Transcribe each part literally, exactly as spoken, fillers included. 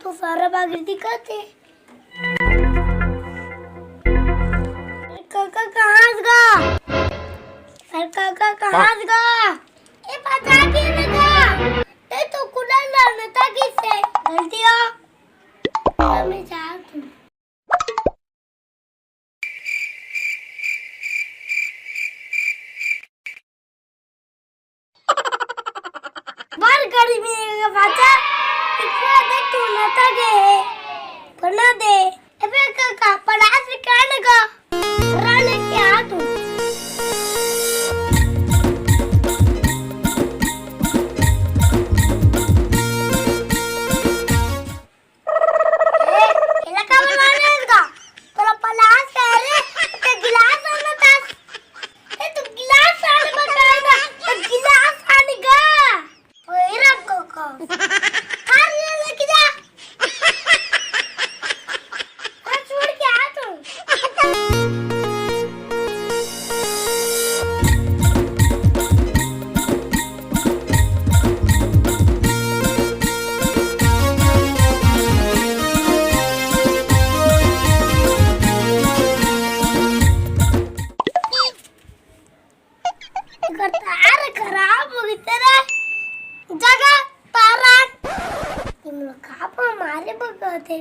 तो सारा बागरी दिखत हे। अरे काका, कहाँ गा? अरे काका, कहाँ गा? ए, पता के लगा? ए, तो कुलर लाना था किसे? गलती हो। तो मैं जात हूँ। बड़ गर्मी हे गा भांचा, इतना देख तू नता गे हे, बना दे। अबे काका, पलास से क्या लगा? रा लेके आ तू। ए, एला का बनाने इसका? तोला पलास कहे रे, ते गिलास आना था। ए, तू गिलास आने बताएगा, तो गिलास आने का। ओए रे काका। थार ले लेके जा। हाँ, छोड़ के आ तू। एकर तार खराब हो गई तेरा जगह तारा। तुम लोग का पर मारे बगाते?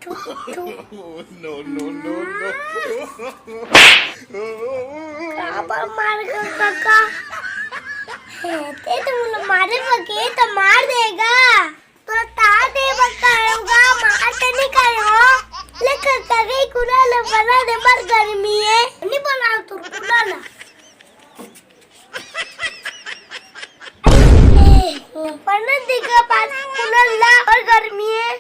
थू, थू। No, no, no, no। का पर मार कर काका? हे, ते तुम लोग मारे बगे तो मार देगा। तोला तार दे बर कहे होगा, मार के नहीं कहे हो। ले काका, गई कुलर ले बना दे बर गर्मी हे। नहीं बना तू कुलर ला। ए, बना देगा पास कुलर ला और गर्मी हे।